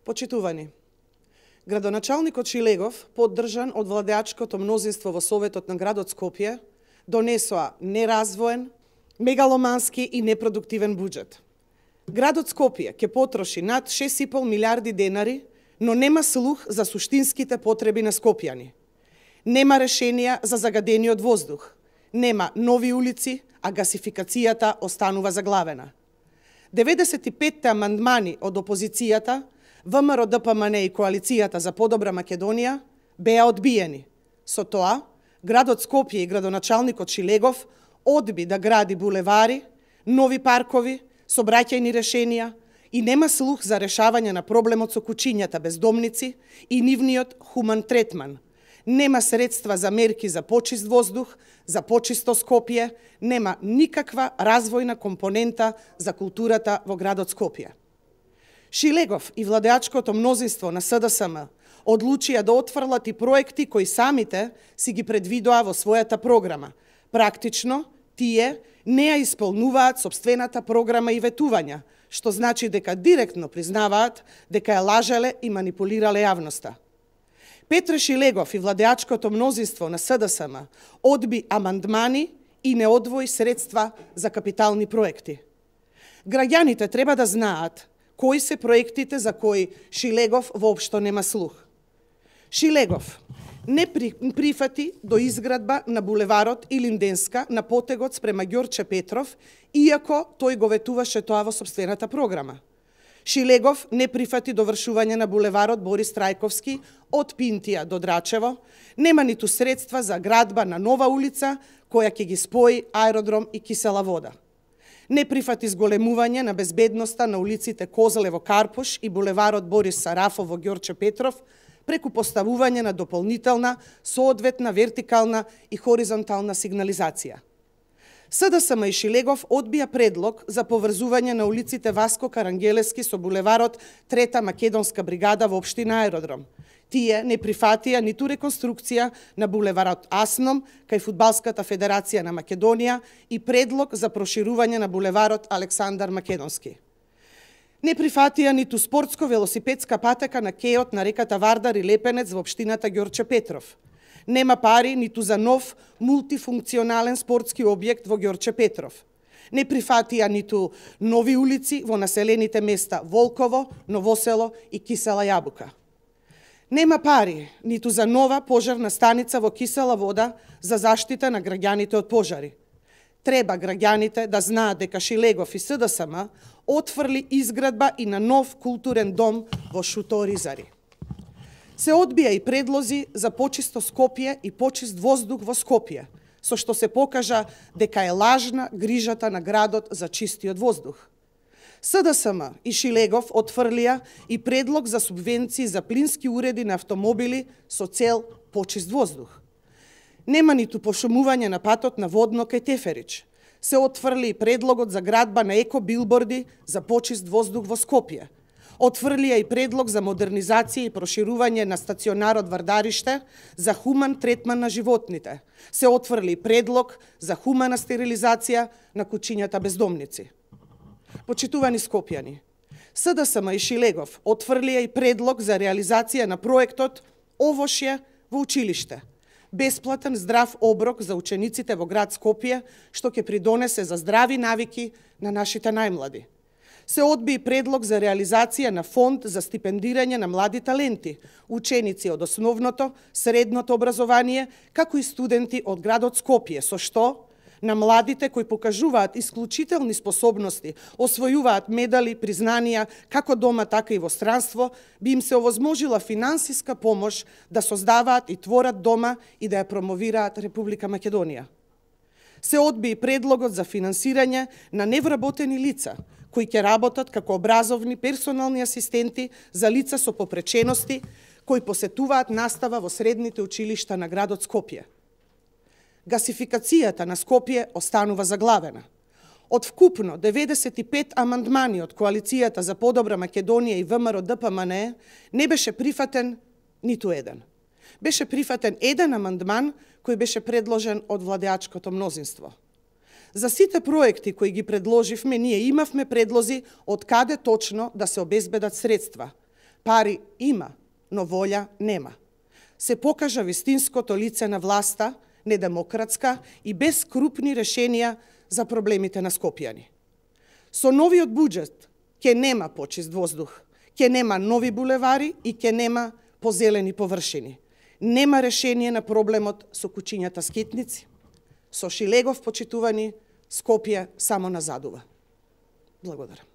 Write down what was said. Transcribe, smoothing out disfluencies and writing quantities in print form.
Почитувани, градоначалникот Шилегов, поддржан од владеачкото мнозинство во Советот на градот Скопје, донесоа неразвоен, мегаломански и непродуктивен буџет. Градот Скопје ќе потроши над 6,5 милиарди денари, но нема слух за суштинските потреби на скопјани. Нема решенија за загадениот воздух, нема нови улици, а гасификацијата останува заглавена. 95 амандмани од опозицијата, ВМРО ДПМН и Коалицијата за подобра Македонија беа одбиени. Со тоа, градот Скопје и градоначалникот Шилегов одби да гради булевари, нови паркови, сообраќајни решенија и нема слух за решавање на проблемот со кучињата бездомници и нивниот хуман третман. Нема средства за мерки за почист воздух, за почисто Скопје, нема никаква развојна компонента за културата во градот Скопје. Шилегов и владеачкото мнозинство на СДСМ одлучија да отфрлат и проекти кои самите си ги предвидоа во својата програма. Практично, тие не ја исполнуваат сопствената програма и ветувања, што значи дека директно признаваат дека ја лажеле и манипулирале јавноста. Петре Шилегов и владеачкото мнозинство на СДСМ одби амандмани и не одвои средства за капитални проекти. Граѓаните треба да знаат кои се проектите за кои Шилегов воопшто нема слух. Шилегов не прифати до изградба на булеварот Илинденска на потегот спрема Ѓорче Петров, иако тој го ветуваше тоа во сопствената програма. Шилегов не прифати довршување на булеварот Борис Трајковски од Пинтија до Драчево, нема ниту средства за градба на нова улица која ќе ги спои аеродром и кисела вода. Не прифати зголемување на безбедноста на улиците Козлево Карпуш и булеварот Борис Сарафов во Ѓорче Петров преку поставување на дополнителна, соодветна вертикална и хоризонтална сигнализација. СДСМ и Шилегов одбија предлог за поврзување на улиците Васко Карангелески со булеварот Трета Македонска бригада во општина Аеродром. Тие не прифатија ниту реконструкција на булеварот Асном кај Фудбалската федерација на Македонија и предлог за проширување на булеварот Александар Македонски. Не прифатија ниту спортско-велосипедска патека на кеот на реката Вардар и Лепенец во општината Ѓорче Петров. Нема пари ниту за нов мултифункционален спортски објект во Ѓорче Петров. Не прифатија ниту нови улици во населените места Волково, Новосело и Кисела Јабука. Нема пари ниту за нова пожарна станица во Кисела Вода за заштита на граѓаните од пожари. Треба граѓаните да знаат дека Шилегов и СДСМ отфрли изградба и на нов културен дом во Шуто Ризари. Се одбија и предлози за почисто Скопје и почист воздух во Скопје, со што се покажа дека е лажна грижата на градот за чистиот воздух. СДСМ и Шилегов отфрлија и предлог за субвенции за плински уреди на автомобили со цел почист воздух. Нема ниту пошумување на патот на Водно кај Теферич. Се отфрли и предлогот за градба на еко-билборди за почист воздух во Скопје. Отфрлија и предлог за модернизација и проширување на стационарот Вардариште за хуман третман на животните. Се отфрли предлог за хумана стерилизација на кучињата бездомници. Почитувани скопјани, СДСМ и Шилегов отфрлија и предлог за реализација на проектот Овошје во училиште. Бесплатен здрав оброк за учениците во град Скопје, што ќе придонесе за здрави навики на нашите најмлади. Се одби и предлог за реализација на фонд за стипендирање на млади таленти, ученици од основното, средното образование, како и студенти од градот Скопје, со што на младите кои покажуваат исклучителни способности, освојуваат медали, признанија, како дома, така и во странство, би им се овозможила финансиска помош да создаваат и творат дома и да ја промовираат Република Македонија. Се одби и предлогот за финансирање на невработени лица, кои ќе работат како образовни персонални асистенти за лица со попречености, кои посетуваат настава во средните училишта на градот Скопје. Гасификацијата на Скопје останува заглавена. Од вкупно 95 амандмани од Коалицијата за подобра Македонија и ВМРО ДПМН не беше прифатен ниту еден. Беше прифатен еден амандман кој беше предложен од владеачкото мнозинство. За сите проекти кои ги предложивме, ние имавме предлози од каде точно да се обезбедат средства. Пари има, но волја нема. Се покажа вистинското лице на власта, недемократска и без крупни решенија за проблемите на Скопјани. Со новиот буџет ќе нема почист воздух, ќе нема нови булевари и ќе нема позелени површини. Нема решение на проблемот со кучињата скитници. Со Шилегов, почитувани, Скопје само назадува. Благодарам.